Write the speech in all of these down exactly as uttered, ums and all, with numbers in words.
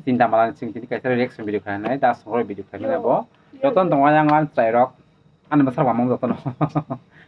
Tinta mala ni sing tini kaisa reaction video khlainai, da songro video khlainai bo. Joto no tongo yang lan chwrai rok. Ani bwsarok mamang joto no.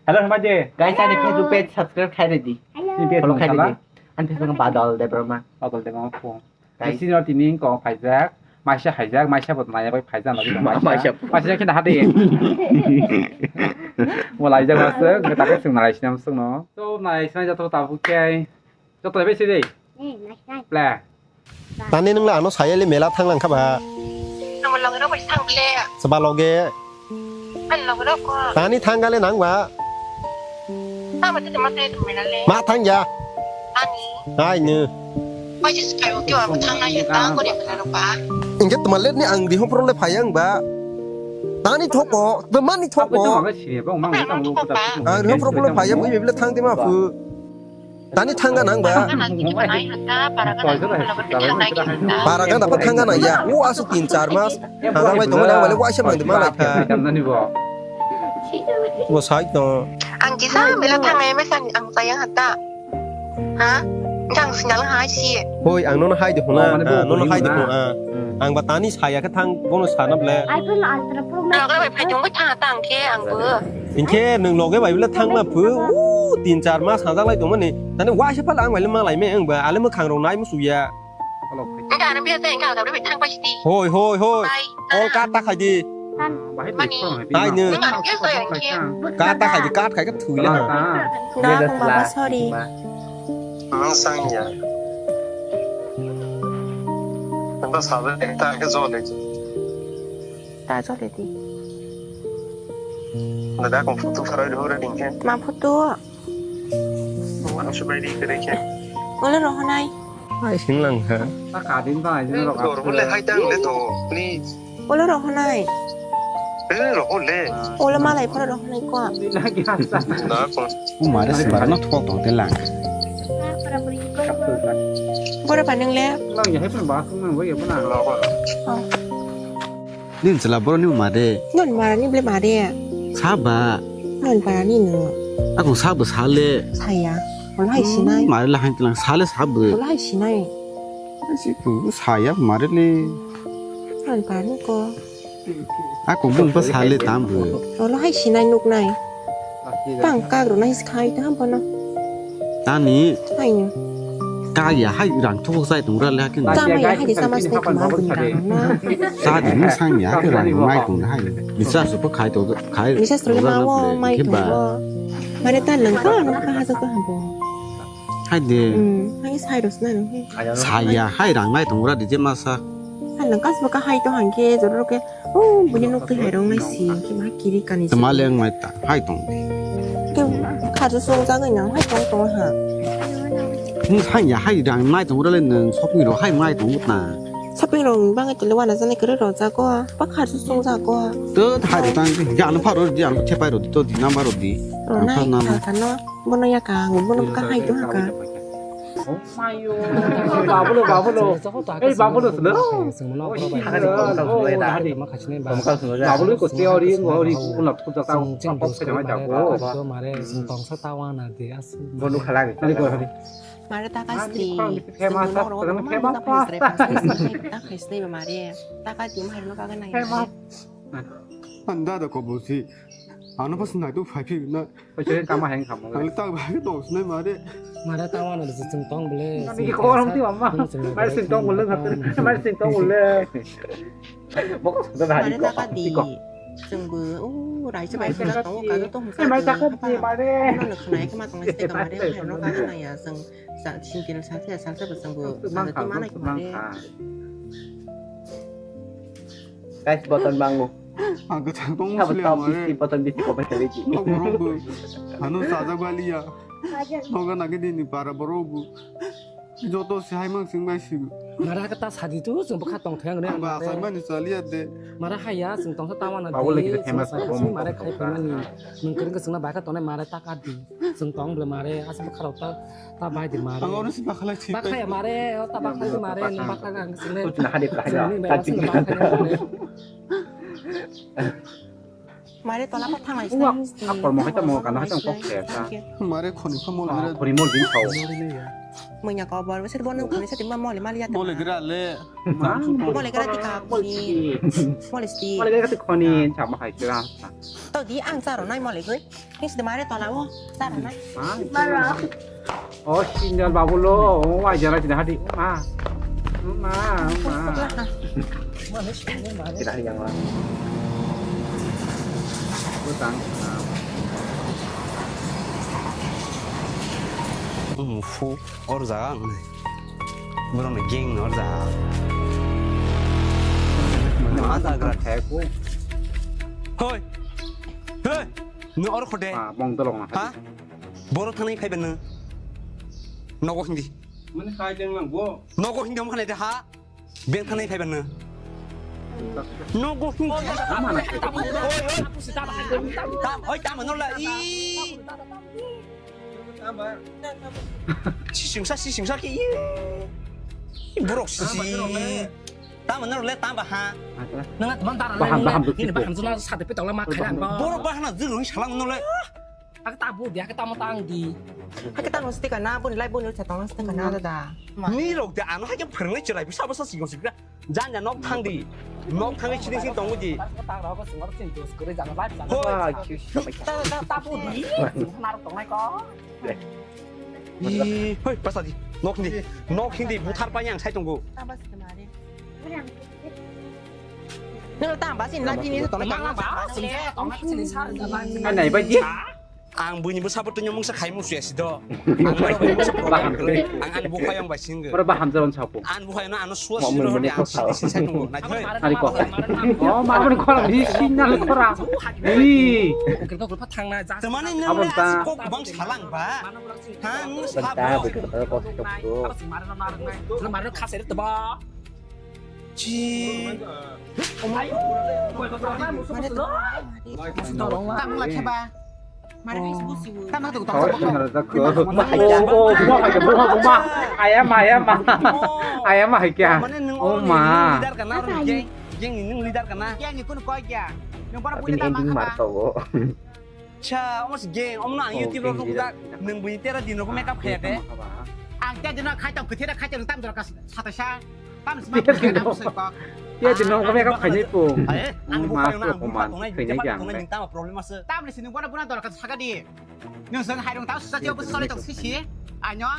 Hello, hwnbai de. Guys, ani Facebook page subscribe khlai di. Ni page follow mung khlai sala? Di. Ani Facebook Badal Debbarma. Badal Debbarma phone. Guys. Bisi no tini ko phaijak. Maisa haijak, maisa bo naya bai phaijak no. Maisa. Maisa khe hade. Mo laijak masuk, nge takhe sung nalai sinam sung no. So, nalai sinam joto tabuk khe. Joto bai sidi. Eh, nice, nice. Ple. Tani nwngla ano sayali mela thanglang kha ba? Tamo loge rok bai thang le. Saba loge. An loge rok ko. Tani thangale nang ba? Tamo tete ma tete mela le. Ma thang ya. Tani. Ai ne. Pai je spai o kyo abo thang na ya ta ko de mela rok ba. Inge tuma let ni ang di hopro le phayang ba. Tani thoko, tuma ni thoko. Ang di hopro le phayang wi bile thang di ma phu. Tani thangna nang ba? Para gana pa thangna nang ya. O asuk tin char mas. Hazang lai tongma nang bale waisa mangdi ma lai kha. Bo sai to. Ang kisa mela thangai mesa ang sayang hata. Ha? Jang sinal hai si. Hoi, ang nono hai de huna. Nono hai de huna. Ang ba tani saya khe thang bono sana ble. iPhone Ultra Pro Max. Ang kala bai phai tong bai thang tang khe ang bo. Hinkhe nwng loge bai bile thangma phu, u, tin char mas hajak lai tongmani. Tani waisa phala ang bai le ma lai me, ang ba ale mwkhang rok nai musu ya. Engka ano biya tei engka ano bai thang pai sidi. Hoi, hoi, hoi. Bai. Ol kat ta khai di. Mani. Hai nwng. Nwng ano biya tei engke. Kat ta khai di, kat khai ka thui le ha. Da kong baba, sorry. Ang sang ya. Ang ta sabe ta ke jo le. Ta chole di. Dada kong photo pharoi rw re ding khe. Ma photo? Ang subai di kere khe. Wala rohonai. Ai singlang ha. Ta ka din ba ai jin rok. Dor bole hai tang le to. Please. Wala rohonai. Re roho le. Wala malai phara rohonai ko. Na ko. Umare sibara no thok tong te lang. Bora panang le. Lang ya hai pun ba sung nang ba ya pun na. Oh. Nini chwla borok ni buma de? Non mara ni ble mare. Saba. Non para ni no. Ako sabo sale. Saya. Wala hai sinai. Mare la hai tlang sale sabo. Wala hai sinai. Asi ku saya mare le. Non para ni ko. Ako bung pa sale tambo. Wala hai sinai nuk nai. Tang kagro nai skai ta bono. Tani. Hai no. Kaya hai rang thok sai tung ra le hakin. Tama ya hai sama sne kuma bun rang na. Sa di ni sang ya ke rang mai tung hai. Bisa su pa khai to khai. Bisa su ma wo mai tung wo. Mane ta nang ka no ka ha sa ka ha bo. Hai de. Hmm, hai sai ros na no. Saya hai rang mai tung ra di je masa. Hai nang kas ba ka hai to hang ke jor ro ke. Oh, bini nok twi hai rong nai si, ki ma kiri kani si. Tama leng mai ta, hai tong. Ke kha ju song jagwi nang hai tong tong ha. Ni hai ya hai dang mai tong rale nang shopping ro hai mai tong ta. Shopping ro bang tele wana jani kere ro jago, ba kha ju song jago. To hai ro tang ya no pharo di ang thepai ro di to di number ro di. Ro nai kha kha no, bono ya ka, bono ka hai to ha ka. Mayo. Babulo, babulo. Ei, babulo selo. Babulo ko teori, ori, kuna puja ta. Mare, tongsa tawana de as. Bono khalagi. Mare ta kasti. Famous, famous. Ta kasti mare. Ta kasti mare no kaga nai. Anda da ko busi. Ano pas nai tu phai phi na. Oje kama heng kamo. Ang tak bai tong sinai mare. Mare tawana de sing tong bole. Nani ki korom ti mama. Mare sing tong bole ngap. Mare sing tong bole. Bok da hari ko. Mare ta ka di. Sing bu. Uh, rai se bai sing tong ka to. Mare ta ka di mare. No no khnai ka ma tong se ka mare. No ka na ya sing. Sa singkil sa sa sa sa sing bu. Mang ka mang ka. Guys, button bango. Ang kwchang tong sabo sili top amare. Bisi, button bisi ko bai sali ji. Ang borok bo. Ano sajak baliya. Noga nagi dini para borok bo. Joto si hai mang sing bai si. Mara kata sadi tu, sing bukha tong thang ne. Ang ba asai mani saliya de. Mara haya, sing tong sa tawana. Babu lagi famous. Mara khai pemani. Nung kering ke sing na baka tone mara taka di. Sing tong ble mare, asal kharok ta, ta bai di mare. Ang oro si bakhalai si. Bakhaya mare, o ta bakhalai di mare, ni bakha ang sini. Tuh, nah, hadir, hadir. Sini bai, sini bakha mare. Mare tola pa thanglai sini. Apa mau kita mau kana kita kok ya. Mare khoni kha mol mare. Khoni mol din kau. Munya kobor, sir bono khoni sati ma mole mali yata. Mole gra le. Ma? Mole gra tika khoni. Mole sti. Mole gra tika khoni, chama hai kira. To di ang charo nai mole goi. Ni sida mare tola o, charo nai. Ma? Maro. Oh, sinjal babu lo, oh, wai jara sida hadi. Ma. Ma, ma. Kita yang lah. Utang. Hmm, fu, or jaga ang nai. Borok ni gang no or jaga. Masa gra thai ko. Hoi. Hoi. No or khote. Ah, bong dolong na. Ha? Borok thani phai ben no. Nogo hindi. Mani khai deng lang bo. Nogo hindi om khanai de ha. Beng thani phai ban na. Nogo hung. Oi, oi. Tam, oi, tam, no la, i. Sisingsa, sisingsa ki, i. Borok sisi. Tam, no le, tam, ba, ha. Nang, man, dara, baham, baham, ini, baham, jula, sade, pe, tola, ma, khaila, ba. Borok, ba, hana, julu, salang, no le. Hakhe ta bu di, hakhe tamo ta ang di. Hakhe tamo site kana, boni lai boni ucha tonglang site kana da da. Ni rok de ano hakhe phwrwngnai chwrai bisa bisa singo sikra. Jan jan nok thang di. Nok thangwi sini sini tongo di. Ta rok singo sini dos kore jan lai jan. Hoi. Ta ta ta bu di. Narok tongnai ko. Ih, hoi, basa di. Nok hindi. Nok hindi buthar pa yang sai tongo. Tamo site mare. Nang tamo sini lagi ni tongnai. Mang ba sini tongnai sini sa. Ai nai bai di. Ang buini bwsa bo tuinw mungsa khai musuya si do. Ang ani bwkhayong bai singw. Oro ba hamjaron sapo. Ang bwkhayong ano suwa siro hodi ang sini sini sai tongo. Nai thai. Ani ko. Oh, ma bani khorang di signal khorang. Di. Kok kok pa thang na ja. Tamani nang kok bang salang ba. Ha, nung sa. Mara khase to ba. Chi. Tamo la kheba. Mara ni busi bu. Tamo to tamo. Oh, oh, oh, ma hai kya, ma hai kya, ma hai kya. Ayama, ayama. Ayama hai kya. Mane nung oh ma. Leader kana oro geng, geng ni nung leader kana. Geng ni kun koi kya. Nung bara puni tamo kheba. Cha, omo se geng, omo no ang YouTube rok nukjak. Nwng buini tera din rok makeup khaya khe. Ang tera din khai tong, kwthwi da khai tong, tam dora ka sataisa. Tam sma kwthwi da bwsai kok. Tera din rok makeup khainai po. Ang bwkhayong na, ang bwkha tongnai, tamo problem ase. Tam ni sini bona bona dora ka saka di. Nwng seng hairung tao sisa tio bwsai tong sisi. Anyo.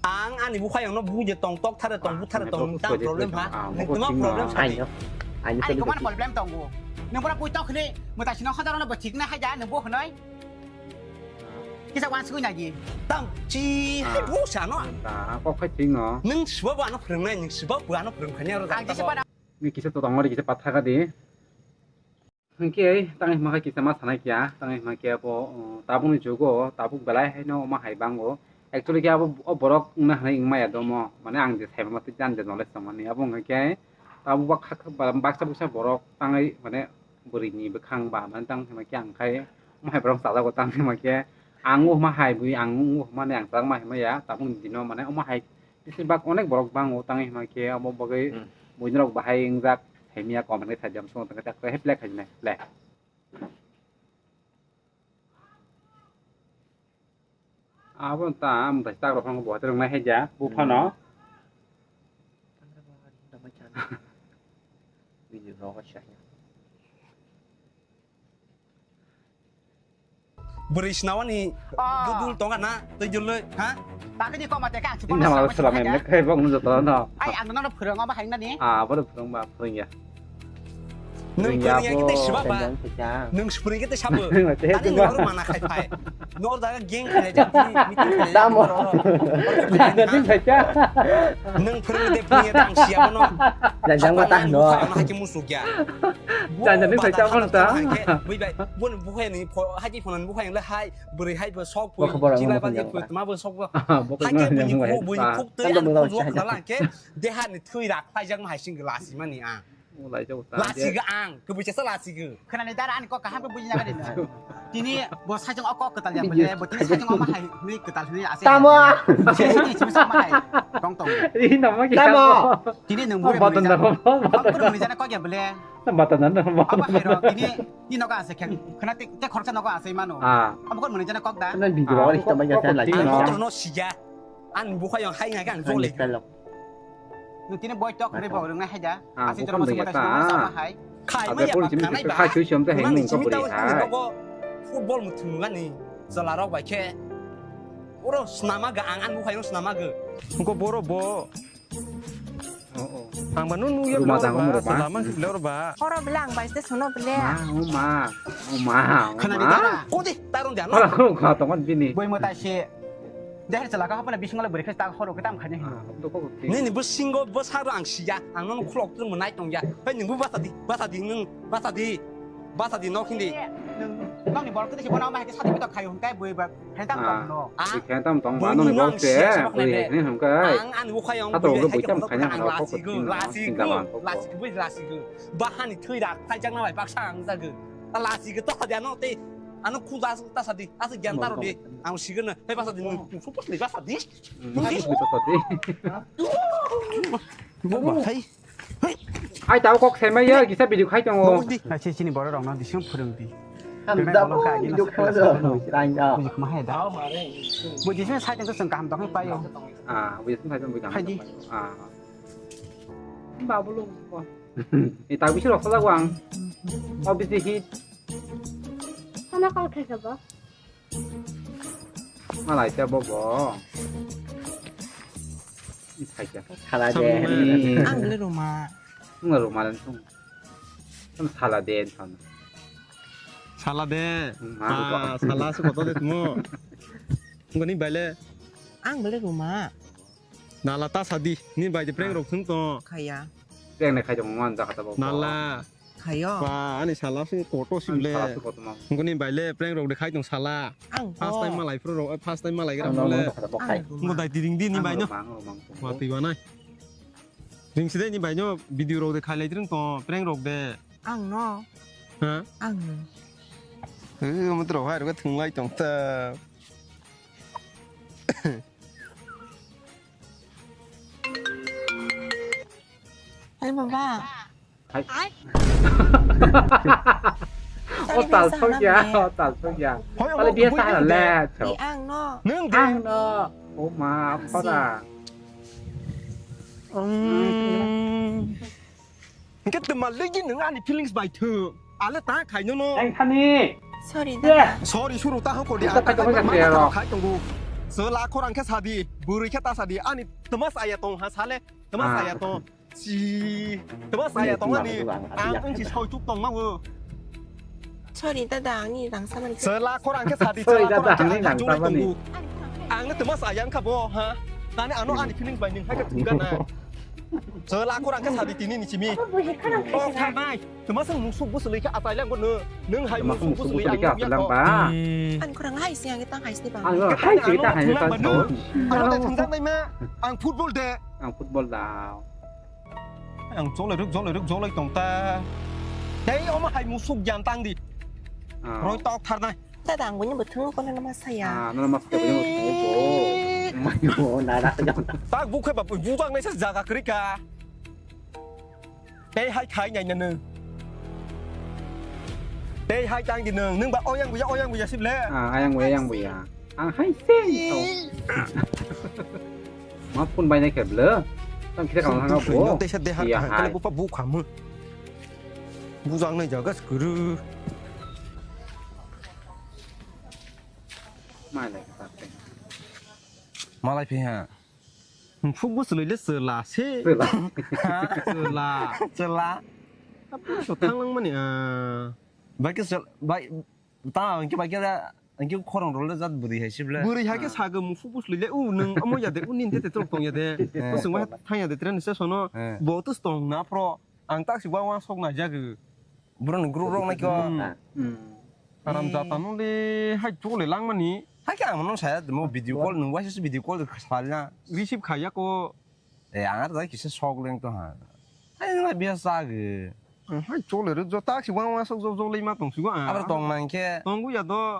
Ang ani bwkhayong no bui je tong tok thare tong buthare tong nung tang problem ha. Nung tuma problem sa. Ani ko man problem tongo. Nung pura bui tok hini muta sino hazar no bo thik na haja nung bo hwnoi. Kisa wan sui na ji. Tang chi hai bo sa no. Ta ko khai thik no. Nung siba ba no phwrwng nai nung siba ba no phwrwng khani aro. Ang jese pada. Ni kisa to tong ri kisa patha ka di. Hwnkhe tang hima khe kisa ma sanai kya, tang hima khe abo, uh, tabukni jugo tabuk belai haino omo hai bango. Actually khe abo o borok wngna hinwi wngmaya domo, mane ang je saimano tei jani je knowledge tongmani. Abo wngkha khe tabuk baksa baksa borok tangwi mane bwrwini bwkhang ba mane tang hima khe ang khai omo hai borok chajago tang hima khe ang o hima hai bui ang o hima ni ang chajak ma hima ya tabukni dino mane omo hai. Bisi bak onek borok bango tangwi hima khe omo bagwi buini rok bahai wngjak saimya comment khe sajam song tangkhe tak khe play khaijinai play. Abo ta am da tak rok bo hotel nai haja bu phano. Bini rogo chaya. Bwrwi swnawani dudul tonga na tei joloi ha? Takini koma teka ang sipana. Nama salam em kai bok nung joto no. Ai ang nono phwrwng obo hai nani. Ah, bodo phwrwng ba phwrwng ya. Nung phwrwng ya kete siba ba. Nung phwrwng kete sabo. Tani nor mana khai phai. Nor daga geng khai ja. Tamo. Nung phwrwng de phwrwng ya tang siya bono. Jajang ba tang no. Hai ki musuk ya. Jajang ni sai ta bono ta. Bui bai. Bon buhai ni pho haji phone buhai le hai bwrwi hai bo sok bo pui khobor ang chilai ba je pui tma bo sok bo. Bo hai ke bwrwi khuk bwrwi khuk tei ang khuk khuk na lang ke deha ni thwi rak phai jak ma hai sing lasi mani ang. Lasi ga ang ke bwrwi chesa lasi ga. Khana ni dara ani kok kaham ke bwrwi na ga de. Tini bo sai jong ok kwtal ya bole bo tini sai jong ma hai ni kwtal ni ase. Tamo. Tini tong tong. Ri na ma ki tamo. Tini nung bo button da bo. Button da. Button da. Abo hai ro tini. Ni nogo ase khe khwna te, te khoroksa nogo ase mano. Ah. Abo kon mwnwi jana kok da. Nang video wali hita mai jasa lai. Ang kotor no siya. Ani bukhai yang hai ngai kan jole. Nutini boy tok ri bo rung hai da. Ah, asi bukan jora masuk begitu, mata semua ah. Sama hai. Kai ada maya pun bang sini kanai kita ba. Kai sui siam teh Kunang heng ni muka cimi beri tahu hai. Ini logo football mutung kan ni. Jala rok bai khe. Oro senama ga ang ani bukhai yang senama ga. Engko boro bo. Oh, oh. Ang ba nung nung ya rumah tangga ba, rumah. Selama sih lor ba. Oro bela ang bai te sono bela. Ma, oh ma, oh ma, oh ma. Khana di dara. Kodi tarung jana. Ora ko kha tongon bini. Boy mata se. Dahir chalaka hapana bising le beri khe ta horo khe tam khani. Ah, to ko. Ni ni bo singo bo saro ang siya. Ang nung khulok tu menai tong ya. Hei ni bo basa di, basa di nung, basa di. Basa di nok hindi. Nokni borok tei se bono ama hai khe sadi bitok khayo hwnkhai bui ba khaina tam tong no. Ah. Bui khaina tam tong ba nokni borok se bui hwnkhai. Ang ani bukhai ang bui hai khe bono khaina ang lasi go, lasi go, lasi go, bui lasi go. Bahani thwi rak thai jakna bai baksa ang jago. Ta lasi go ta sadi ano tei ano khuda ta sadi asa gyan taro di ang sigana hai basa di nung tu pos ni basa di. Basa di. Bo ba hai. Hai tao kok semai ya kisa video khai tongo. Hai se chini borok rok no dising phwrwng di. Hamjak video khai tongo. Buji khma hai da. Buji se sai tong song kaham tong hai payo. Ah, buji se sai tong buji kaham. Hai di. Ah. Babu lo. Ni ta bisi rok sa jagwang. Obviously hit. Hana kau khai sabo. Malai cha bo bo. Thai cha. Sala de. Ang le ruma. Ang le ruma lan sung. Ang sala de san. Sala de. Ma. Ah, sala su koto de mo. Ngoni baile. Ang le ruma. Nala ta sadi. Ni bai de prank rok sung to. Khaya. Prank ne khai jong man ja kata bo. Nala. Khayo. Pa, ani sala si koto si le. Sala si koto ma. Ngoni bai le prank rok de khai tong sala. Ang first time malai pro rok, first time malai gra le. Ngo dai tiring di ni bai no. Ma twi banai. Ring si de ni bai no video rok de khai lai tiring to prank rok de. Ang no. Ha? Ang no. Eh, mo tro hai ro thung lai tong ta. Hai baba. Hai. Otal sokya, otal sokya. Pale biasa hala le. Ang no. Ang no. Oh ma, khora. Hingke twma legi nung ani feelings bai thu. Ale ta khaino no. Ang thani. Sorry da. Sorry suru ta hoko di. Ang khai tongo. Sela khorang khe sadi, bwrwi khe ta sadi. Ani twma saya tong ha sale. Twma saya tong. Si, twma saya tong ani. Ang wng si soi tuk tong ma wo. Sorry dada, angni rang samani. Sela khorang khe sadi. Sorry dada, angni rang samani. Ang ne twma saya wngkha bo ha. Tani ano ani feelings bai nung hai khe thung gana. Sela khorang khe sadi tini ni simi. Oh kha bai. Twma sang musuk bwswlwi khe atai lang bo nung. Nung hai musuk bwswlwi ang nung yak kho. Ang khorang hai si ang tang hai si bang. Ang hai si tang hai si bang. Ano thung jak nai ma. Ang football de. Ang football da. Ang jolai rwk, jolai rwk, jolai tong ta. Tei omo hai musuk yan tang di. Ah. Roi tok thar nai. Tada ang bini bwthwng kono nama saya. Ah, nama saya bini bwthwng ko. Mayo, nara yang. Tak bukhai ba bujak nai sa jaga krika. Tei hai khai nai nanu. Tei hai tang di nung, nung ba oyang buya, oyang buya sip le. Ah, ayang buya, ayang buya. Ang hai se. Ma phone bai nai khe ble. Tang khe kalang ha bo. Tei sa de har kha kale bupa bu khamu. Bujang nai jaga skuru. Mai lai khe ta. Malai phi ha. Phuk bu swlai le swla se. Swla. Swla. Swla. Apo so thang lang mani ah. Bai ke swla bai ta ang ke bai ke da ang ke khorang rol jat bwrwi hai sibla. Bwrwi hai ke sago mu phuk bu swlai le u nung amo ya de u nin te te tok tong ya de. Kusung bai thang ya de train station no. Bo tu stong na pro ang tak si wa wa sok na jago. Borok ni group rok nai khe o. Haram jata no le hai chole lang mani. Hai khe ang no saya mo video call nung waisa video call salna. Receive khaiya ko. E ang ar jai kisa sok leng to ha. Hai nung biya sa ge. Hai chole ro jo tak si wang wang sok jo jo le ma tong si go. Abar tong nang khe. Tong gu ya do.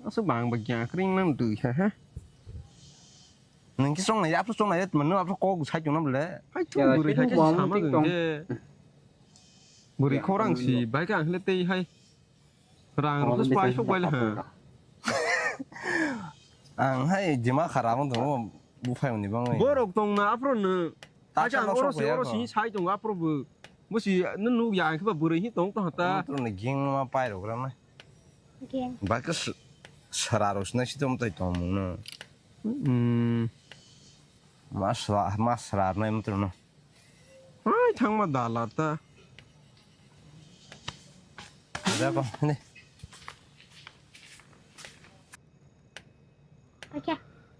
Aswk bang ba gya kring nang dui ha ha. Nang ki song na ya, apro song na ya, mano apro kok sai tong na bole. Hai tu buri hai sama geng ke. Buri khorang si bai ka hle tei hai. Rang ro spai sok bai le ha. Ang hai jima khara mo tongo, buphai ni bangwi. Borok tongna aphro no. Ta acha chama oro sok si, ya oro ko. Si sai tongo aphro bo. Bo si no nuk ya, ang khe ba bwrwi hi tong tong ta. Motor ni ging ma pai rok ram nai. Ging. Ba ke s-, sara rok sinai si tom tai tong mung no. Hmm. Ma sra, ma sra nai motor no. Ai, thangma dala ta. Jago, ne. Paikha.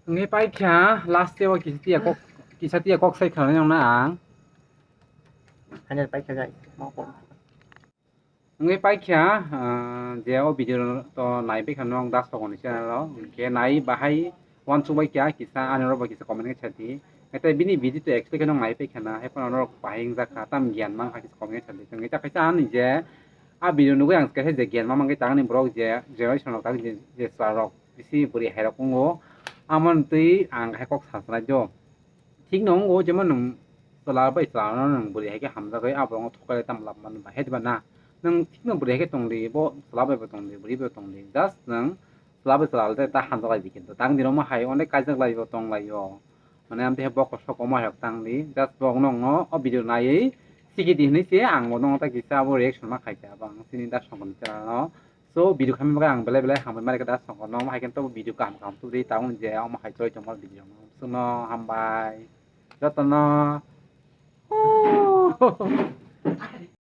Nge paikha, last o kisa tiya kok, kisa tiya kok sai khalai nang na ang. Hanya paikha jai. Wngwi paikha, ah, je o video to nai paikha nwng Das Sokoni channel o, hwnkhe nai bahai uansuk bai kha kisa ani oro bo kisa comment khe sadi. Hwnkhe bini video to explain khe nwng nai paikha na, hai phano norok bahai wngjak kha, tam giyan mankha kisa comment khe sadi. Hwnkhe ta kaisa ani je a video nugwi ang kaisa je giyan ma mankhe ta ani borok je generation rok tak je, je chwla rok bisi bwrwi hai rok wngo, amoni twi ang hai kok sa sanai do. Thik no wngo, jemon nwng chwla bai chwla no nwng bwrwi hai khe hamjagwi, abo wngkha thokai tam lab mani ba, hai diba na? Nwng thik no bwrwi hai khe tong di, bo chwla bai bo tong di, bwrwi bai tong di, just nwng chwla bai chwla le ta hamjak lai di, kintu tang di no omo hai onek kaijak lai bo tong lai o, mane amtwi hai bokol sokol omo hai rok tang di, just bo nwng no o video naiwi sikidi hinwi se ang bo nwng ta kisa abo reaction ma khai kha, abo ang chini Das Sokoni channel no. So, video khamwi bagwi ang belai belai hambai mari kha Das Sokoni no, omo hai khe to video kaham kaham tubudi tabuk je omo hai choli tongma video no. Chwngno hambai jotono.